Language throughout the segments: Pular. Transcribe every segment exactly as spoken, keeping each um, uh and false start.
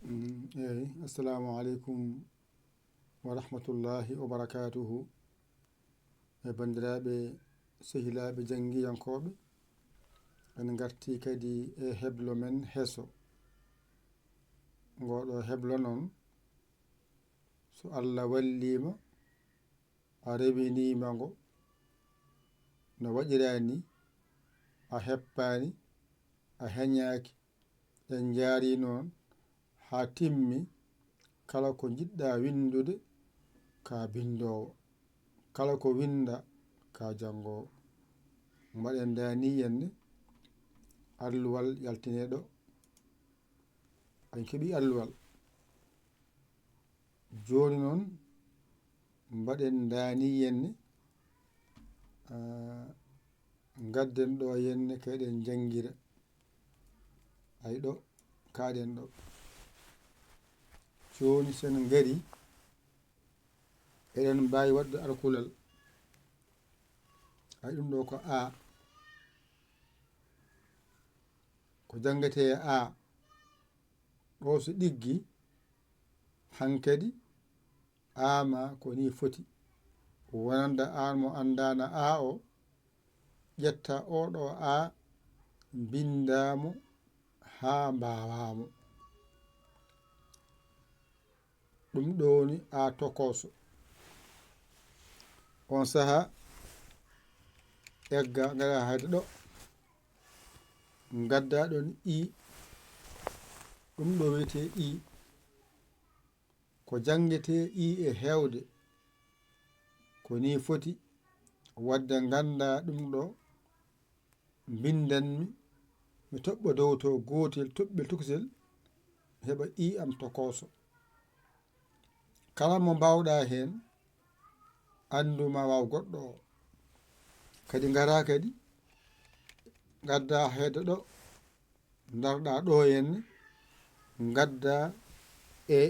Mm, eey, assalamu aleykum wa rahmatullahi wa barakatuhu. E banndiraaɓe, sehilaaɓe janngiyankooɓe, en ngartii kadi e heblo men heso. Ngoo ɗoo heblo non, so Alla wallii ma, a rewinii ma ngo no waɗiraa nii, a heppaani, a heñaaki, en njaarii non haa timmi. Kala ko njiɗɗaa winndude, ka binndoowo, kala ko winndaa, ka janngoowo. Mbaɗen daaniyen ni, alluwal yaltinee ɗoo. En keɓii alluwal. Jooni non, mbaɗen daaniyen ni, ah, ngadden ɗoo yen ni, kay eɗen janngira. Ay ɗoo, kaaɗen ɗoo. Jooni, si en ngarii, eɗen mbaawi waɗde alkulal. Ay ɗum ɗoo ko A. Ko janngetee A. Ɗoo so ɗiggi, hankadi, A maa ko nii foti. Wonande aan mo anndaana A o, ƴetta oo ɗoo A, mbinndaa mo haa mbaawaa mo. Ɗum ɗoo woni A tokooso. On sahaa, egga, ngaraa hayde ɗoo. Ngaddaa ɗon I. Ɗum ɗoo wiyetee I. Ko janngetee I e heewde. Ko nii foti. Waɗde nganndaa ɗum ɗoo, mbinndan-mi, mi toɓɓa dow to gootel toɓɓel tokosel, mi heɓa I am tokooso. Kala mo mbaawɗaa heen, anndu maa waaw goɗɗo o. Kadi ngaraa kadi, ngaddaa heede ɗoo, ndarɗaa ɗoo henne, ngaddaa E,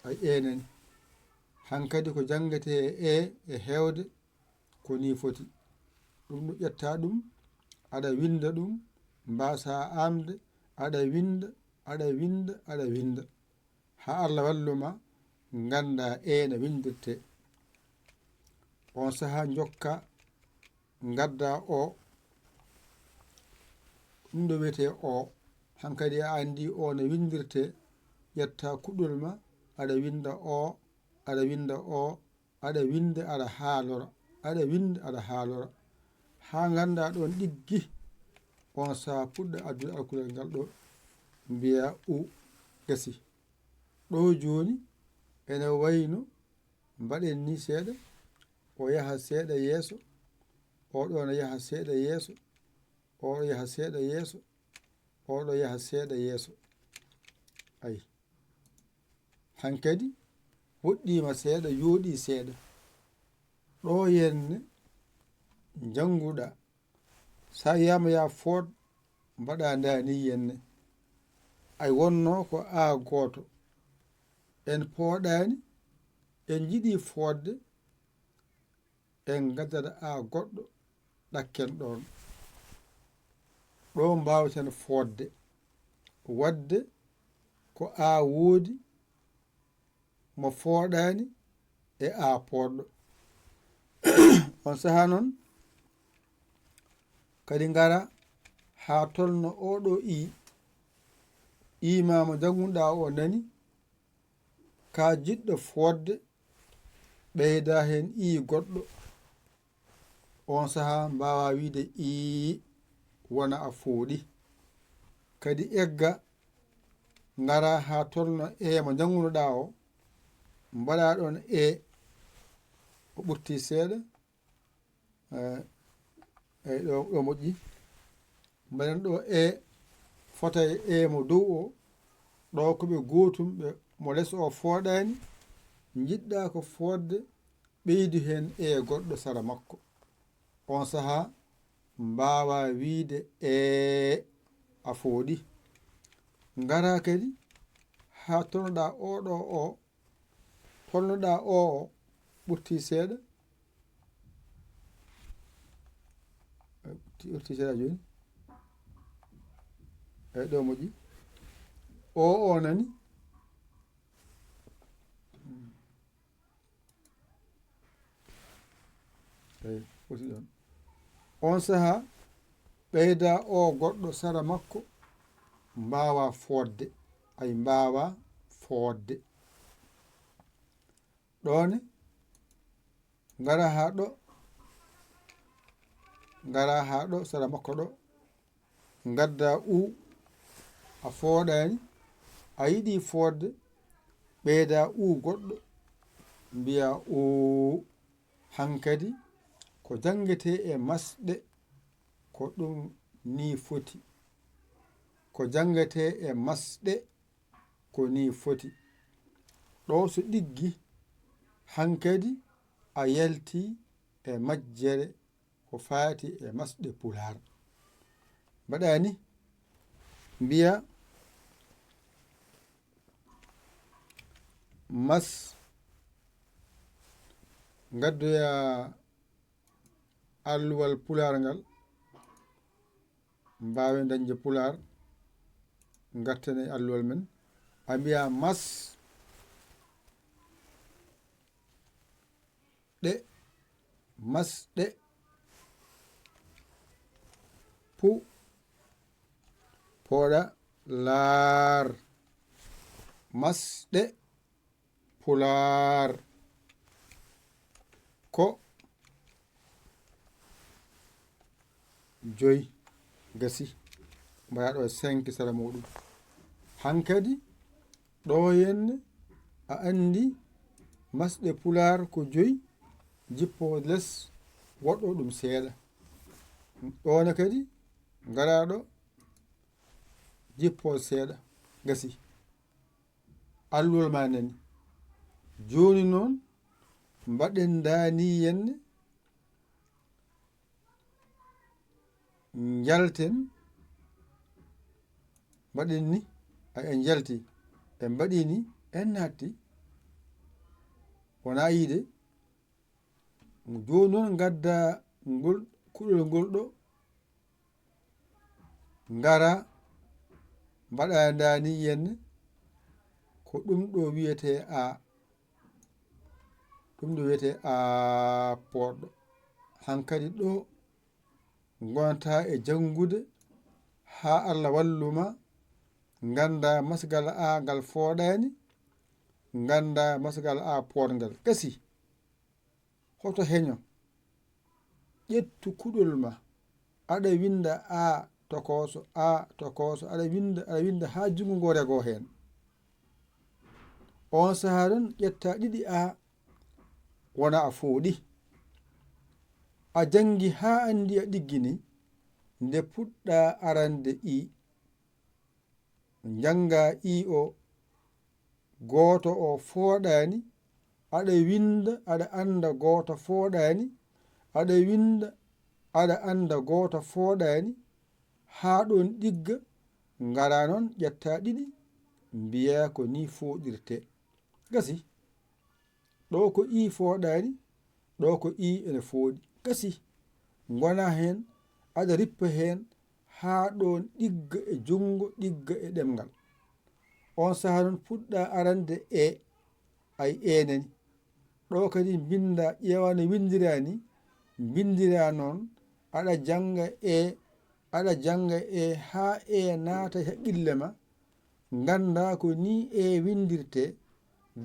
ay E nani. Hankadi ko janngetee E e heewde, ko nii foti. Ɗum ɗo ƴettaa ɗum, aɗa winnda ɗum, mbaasaa aamde, aɗa winnda, aɗa winnda, aɗa winnda. Haa Alla wallu ma, nganndaa E no winndirtee. On sahaa njokkaa, ngaddaa O. Ɗum ɗo wiyetee O. Hankadi a anndii O no winndirtee, ƴettaa kuɗol ma, aɗa winnda O, aɗa winnda O, aɗa winnda, aɗa haalora, aɗa winnda, aɗa haalora. Haa nganndaa ɗoon ɗiggi, on sahaa puɗɗa addude alkulal ngal ɗoo, mbiyaa U, gasii. Ɗoo jooni, ene wayno, mbaɗen nii seeɗa, o yaha seeɗa yeeso, oo ɗoo na yaha seeɗa yeeso, oo ɗoo yaha seeɗa yeeso, oo ɗoo yaha seeɗa yeeso. Ay. Hankadi, woɗɗiima seeɗa, yooɗii seeɗa. Ɗoo henne njannguɗaa. Sa wiyaama yaa fooɗ, mbaɗaa ndaa nii henne. Ay wonnoo ko A gooto. En pooɗaani, en njiɗii fooɗde, en ngaddata A goɗɗo, ɗakken ɗoon. Ɗoo mbaawten fooɗde. Waɗde ko A woodi, mo fooɗaani e A pooɗɗo. On sahaa non, kadi ngara haa tolno oo ɗoo I, I maa mo jannguɗaa o nani, ka jiɗɗo fooɗde, ɓeydaa heen I goɗɗo. On sahaa mbaawaa wiide ii, wona a fooɗi. Kadi egga, ngaraa haa tolno E mo njanngunoɗaa o, mbaɗaa ɗon E, o ɓurtii seeɗa, eh, eh, ɗo, ɗo moƴƴi. Mbaɗen ɗo E, fota e E mo dow o, ɗo ko ɓe gootum, ɓe mo les o fooɗaani, njiɗɗaa ko fooɗde, ɓeydu heen E goɗɗo sara makko. On sahaa, mbaawaa wiide, ee, a fooɗi. Ngaraa kadi haa tolnoɗaa oo ɗoo o, tolnoɗaa oo o ɓurtii seeɗa. Ɓurtii, ɓurtii seeɗa jooni. Eyi, ɗo moƴƴi. O, o nani. Eyi, foti ɗon. On saha, ɓeyda o goɗɗo sara makko, mbaawa foodde, ay mbaawa foodde. Ɗone, ngara haa ɗo, ngara haa ɗo, sara makko ɗo, ngadda u, a fooɗaani, a yiɗi foodde, ɓeyda u goɗɗo, mbiya u. Hankadi, ko janngetee e masɗe, ko ɗum nii foti. Ko janngetee e masɗe, ko nii foti. Ɗoo so ɗiggi, hankadi a yalti e majjere ko faati e masɗe Pulaar. Mbaɗa ni, mbiya mas, ngaddoya alluwal Pulaar ngal, mbaawen dañde Pulaar, ngarten e alluwal men. A mbiya mas, ɗe, mas, ɗe, pu, poɗa, laar, mas, ɗe, Pulaar. Ko joy gasi. Mbaɗa ɗo cinq sara muɗum. Hankadi, ɗo henne a anndi masɗe Pulaar ko joy, jippo les, woɗɗo ɗum seeɗa. Ɗo ne kadi, ngara ɗo, jippo seeɗa, gasi. Alluwal ma nani. Jooni non, mbaɗen ndaa ni henne, njalten, mbaɗen ni, ay en njalti, en mbaɗi ni, en naatti. Wonaa yiide, jooni non ngadda ngol kuɗol ngol ɗo, ngara, mbaɗa ndaa ni henne, ko ɗum ɗo wiyetee a, ɗum ɗo wiyetee a poɗɗo. Hankadi ɗo ngonata e janngude haa Alla wallu ma, ngannda masgal a ngal fooɗaani, ngannda masgal a poɗngal. Gasi. Hoto heño. Ƴettu kuɗol ma. Aɗa winnda a tokooso, a tokooso. Aɗa winnda, aɗa winnda haa junngo ngo regoo heen. On sahaa ɗon ƴetta ɗiɗi a wona a fooɗi. A janngi haa anndi a ɗiggini. Nde puɗɗa arande i. Njannga i o, gooto o fooɗaani, aɗa winnda, aɗa annda gooto fooɗaani, aɗa winnda, aɗa annda gooto fooɗaani, haa ɗon ɗigga, ngara non ƴetta ɗiɗi, mbiya ko nii fooɗirtee. Gasi. Ɗo ko i fooɗaani, ɗo ko i ene fooɗi. Gasi, ngona heen, aɗa rippa heen, haa ɗoon ɗigga e junngo, ɗigga e ɗemngal. On sahaa noon puɗɗa arande e, ay e nani. Ɗo kadi mbinnda, ƴeewa no winndiraa ni, mbinndiraa noon, aɗa jannga e, aɗa jannga e haa e naata e haqqille ma, ngannda ko nii e winndirtee,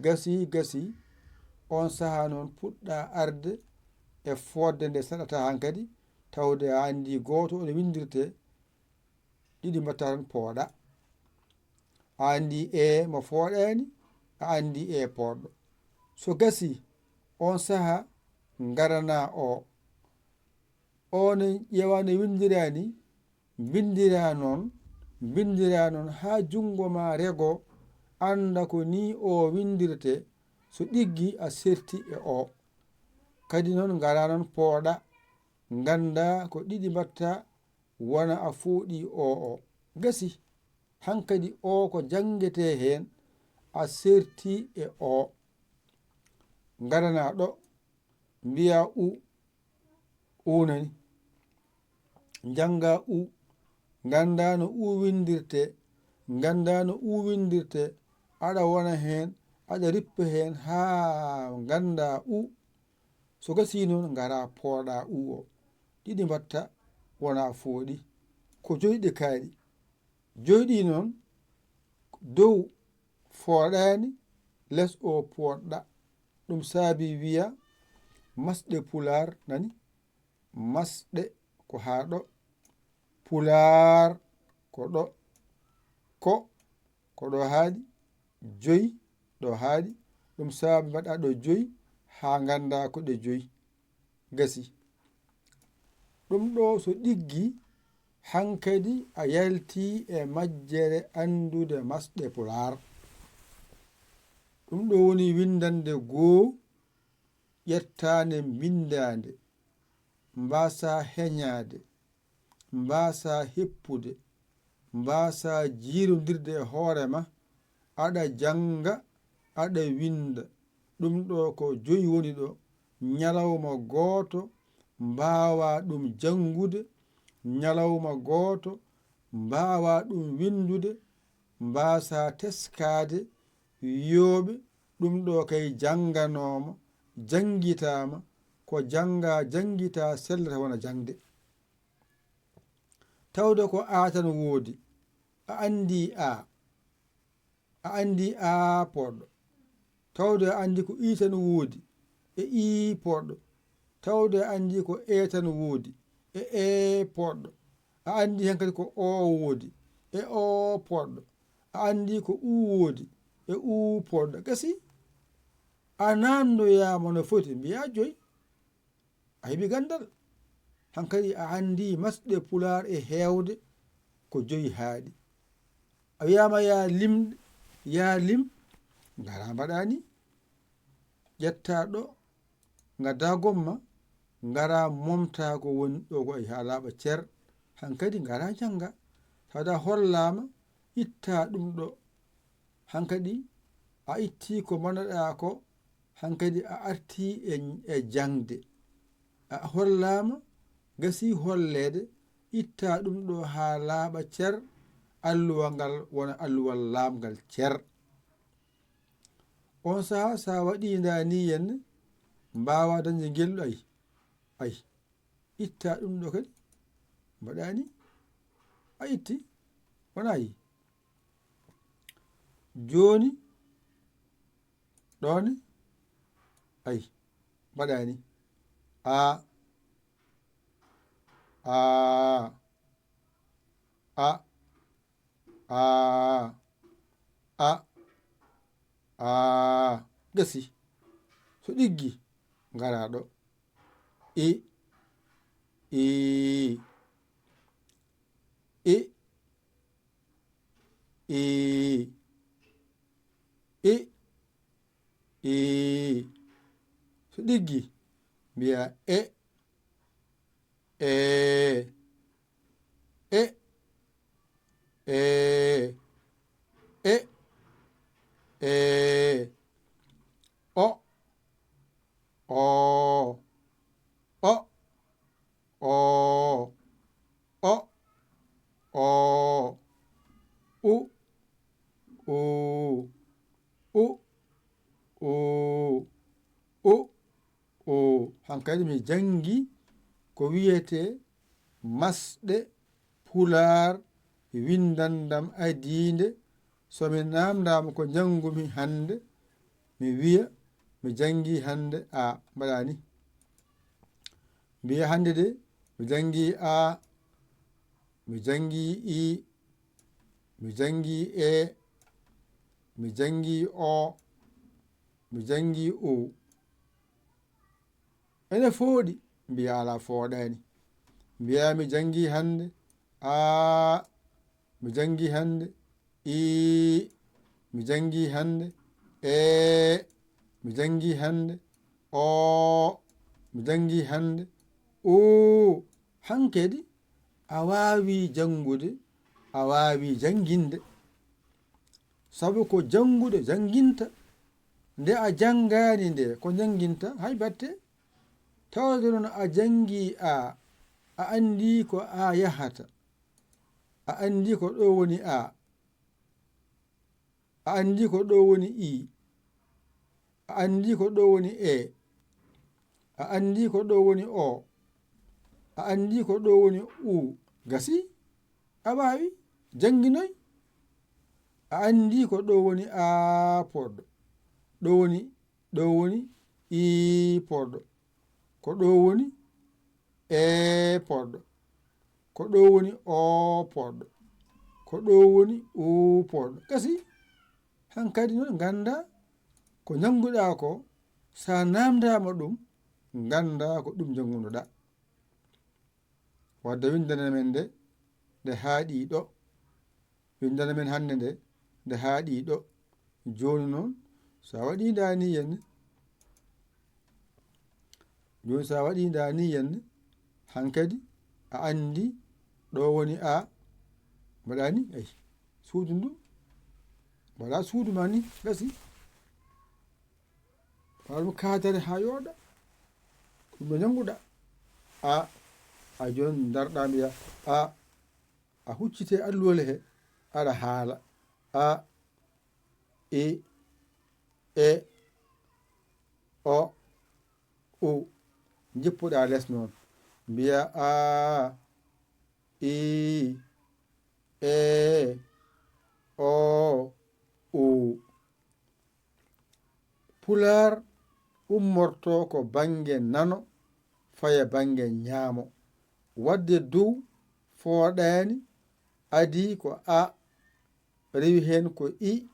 gasi, gasi, on sahaa noon puɗɗa arde e fooɗde nde saɗata hankadi, tawde a anndi gooto on winndirtee, ɗiɗi mbatta tan pooɗa. A anndi e mo fooɗaani, a anndi e pooɗɗo. So gasi, on sahaa ngaranaa o. O ne ƴeewa no winndiraa ni, mbinndiraa noon, mbinndiraa noon haa junngo ma rego, annda ko nii o winndirtee, so ɗiggi a serti e o. Kadi noon ngaraa noon pooɗa, ngannda ko ɗiɗi mbatta wona a fooɗi o o. Gasi, hankadi o ko janngetee heen, a serti e o. Ngaranaa ɗo, mbiyaa u, u nani. Njanngaa u, nganndaa no u winndirtee, Nganndaa no uu winndirtee, aɗa wona heen, aɗa rippa heen haa nganndaa uu. So gasii noon, ngaraa pooɗaa uu oo. Ɗiɗi mbaɗtaa wonaa fooɗi. Ko joy ɗi kaaɗi. Joy ɗii noon, dow fooɗaani, les oo pooɗɗaa. Ɗum saabii wiyaa masɗe pulaar nani. Masɗe ko haa ɗo. Pulaar ko ɗo. Ko, ko ɗo haaɗi. Joy, ɗo haaɗi. Ɗum saabii mbaɗaa ɗo joy haa nganndaa ko ɗe joy. Gasi. Ɗum ɗoo so ɗiggi, hankadi a yaltii e majjere anndude masɗe pulaar. Ɗum ɗoo woni winndannde goo, ƴettaande mbinndaande, mbaasaa heñaade, mbaasaa heppude, mbaasaa jiirondirde e hoore ma, aɗa jannga, aɗa winnda. Ɗum ɗoo ko joy woni ɗoo, ñalawma gooto mbaawaa ɗum janngude, ñalawma gooto mbaawaa ɗum winndude, mbaasaa teskaade wiyooɓe ɗum ɗoo kay jannganooma, janngitaama, ko janngaa janngitaa sellata wona jaŋde. Tawde ko aa tan woodi, a anndii aa, a anndii aa pooɗɗo. Tawde a anndii ko ii tan woodi, e ii pooɗɗo. Tawde a anndii ko ee tan woodi, e ee pooɗɗo. A anndii hankadi ko oo woodi, e oo pooɗɗo. A anndii ko uu woodi, e uu pooɗɗo. Gasi, a naamndoyaama no foti, mbiyaa joy. A heɓi ganndal. Hankadi a anndii masɗe pulaar e heewde ko joy haaɗi. A wiyaama yaa lim, yaa lim, ngaraa mbaɗaa nii. Ƴettaa ɗo, ngaddaa gomma, ngaraa momtaa ko woni ɗoo ko haa laaɓa cer. Hankadi ngaraa janngaa. Tawde a hollaama, ittaa ɗum ɗoo. Hankadi a ittii ko manoɗaa ko, hankadi a artii e, e jaŋde. A hollaama, gasii holleede, ittaa ɗum ɗoo haa laaɓa cer, alluwal ngal wona alluwal laamngal cer. On sahaa, so a waɗii ndaa nii, yen mbaawaa dañde ngel, ay, ay. Ittaa ɗum ɗoo kadi, mbaɗaa nii, a itti, wonaa yi. Jooni, ɗoo ne, ay, mbaɗaa nii. A, a, a, a, a, a, gasi. So ɗiggi, ngaraa ɗoo. I, i, i, i, i, i. So ɗiggi, mbiyaa e, e, e, e, e, e. O, o, o, o, o, o. U, u, u, u, u, u. Hankadi mi janngi ko wiyetee masɗe pulaar, winndandam adiinde. So mi naamndaama ko njanngumi hannde, mi wiya mi janngii hannde a, mbaɗaa nii. Mbiya hannde de, mi janngii a, mi janngii i, mi janngii e, mi janngii o, mi janngii u. Ene fooɗi, mbiya alaa fooɗaani. Mbiya mi janngii hannde, aa, mi janngii hannde, ii, mi janngii hannde, ee, mi janngii hannde, oo, mi janngii hannde, uu. Hankadi a waawii janngude, a waawii jannginde. Sabu ko janngude jannginta. Nde a janngaani nde, ko njannginta? Hay batte. Tawde noon a janngii a, a anndii ko a yahata, a anndii ko ɗoo woni a, A anndi ko ɗoo woni ii? A anndi ko ɗoo woni ee? A anndi ko ɗoo woni oo? A anndi ko ɗoo woni uu? Gasi? A waawi? Jannginoy? A anndi ko ɗoo woni aa? Poɗɗo. Ɗoo woni, ɗoo woni ii? Poɗɗo. Ko ɗoo woni ee? Poɗɗo. Ko ɗoo woni oo? Poɗɗo. Ko ɗoo woni uu? Poɗɗo. Gasi? Hankadi non nganndaa ko njannguɗaa ko, so a naamndaama ɗum, nganndaa ko ɗum njanngunoɗaa. Wadde winndane men nde, nde haaɗi ɗo. Winndane men hannde nde, nde haaɗi ɗo. Jooni non, so a waɗii ndaa nii yen, jooni so a waɗii ndaa nii yen, hankadi a anndi ɗo woni aa, mbaɗaa nii, ay, suudu ndu, mbaɗaa suudu maa nii, gasi. Mbaɗaa ɗum kaadare haa yooɗa, ko ɗum ɗo njannguɗaa. A, a jooni ndarɗaa mbiya, a, a huccitee alluwal he, aɗa haala. A, i, e, o, u. Njippuɗaa les non. Mbiyaa a, i, e, o, u. Pulaar ummortoo ko bannge nano, faya bannge ñaamo. Wadde dow fooɗaani, adii ko a, rewi heen ko i,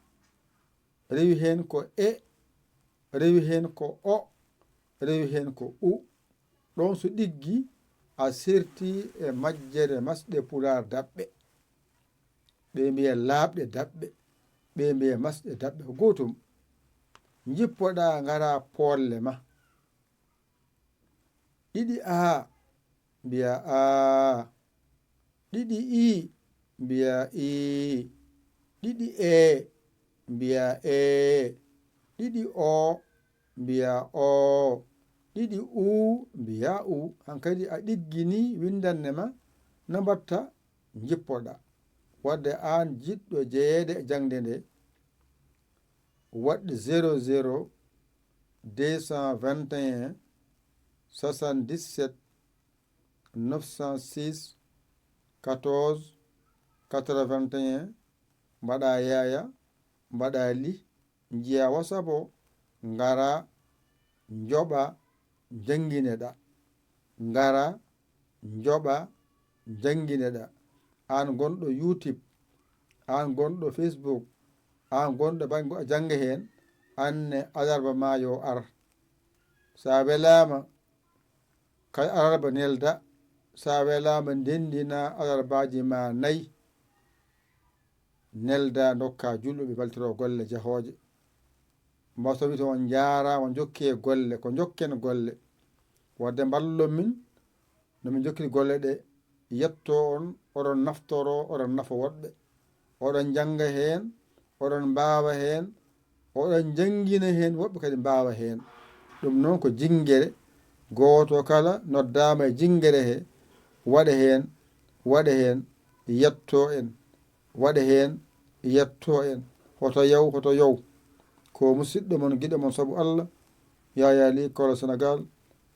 rewi heen ko e, rewi heen ko o, rewi heen ko u. Ɗon so ɗiggi, a serti e majjere masɗe Pulaar daɓɓe. Ɓe mbiya laaɓɗe daɓɓe, ɓe mbiya masɗe daɓɓe. Ko gootum. Njippoɗaa, ngaraa poolle ma. Ɗiɗi aa, mbiya aa. Ɗiɗi ii, mbiya ii. Ɗiɗi ee, mbiya ee. Ɗiɗi oo, mbiya oo. Ɗiɗi uu, mbiya uu. Hankadi a ɗigginii winndanne ma, no mbatta njippoɗaa. Wadde aan jiɗɗo jeyeede e jaŋde nde, waɗ zéro zéro deux cent vingt et un soixante-dix-sept neuf cent six quatorze quatre-vingt-un, mbaɗaa yaaya, mbaɗaa li, njiyaa WhatsApp o, ngaraa, njoɓaa, njanngineɗaa. Ngaraa, njoɓaa, njanngineɗaa. Aan gonɗo YouTube, aan gonɗo Facebook, aan gonɗo bannge a jannga heen, aan ne alarba maa yo ar. So a welaama, kala alarba nelda, so a welaama ndenndinaa alarbaaji maa nayi, nelda ndokkaa julɓe ɓe mbaltiroo golle jahooje. Mbo sowi to on njaaraama, njokkee golle, ko njokken golle. Wadde mballon min, no min njokkiri golle ɗe, yettoo on, oɗon naftoroo, oɗon nafa woɗɓe. Oɗon njannga heen, oɗon mbaawa heen, oɗon njanngina heen, woɓɓe kadi mbaawa heen. Ɗum noon ko jinngere, gooto kala noddaama e jinngere he, waɗa heen, waɗa heen, yettoo en, waɗa heen, yettoo en. Hoto yaw, hoto yaw. Ko musiɗɗo mon, giɗo mon sabu Allah, Yaya Ly Kolo Sénégal.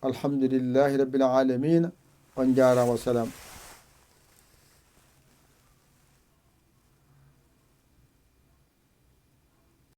Alhamdulillahi Rabbil Aalamiina. On njaaraama, wa salaam.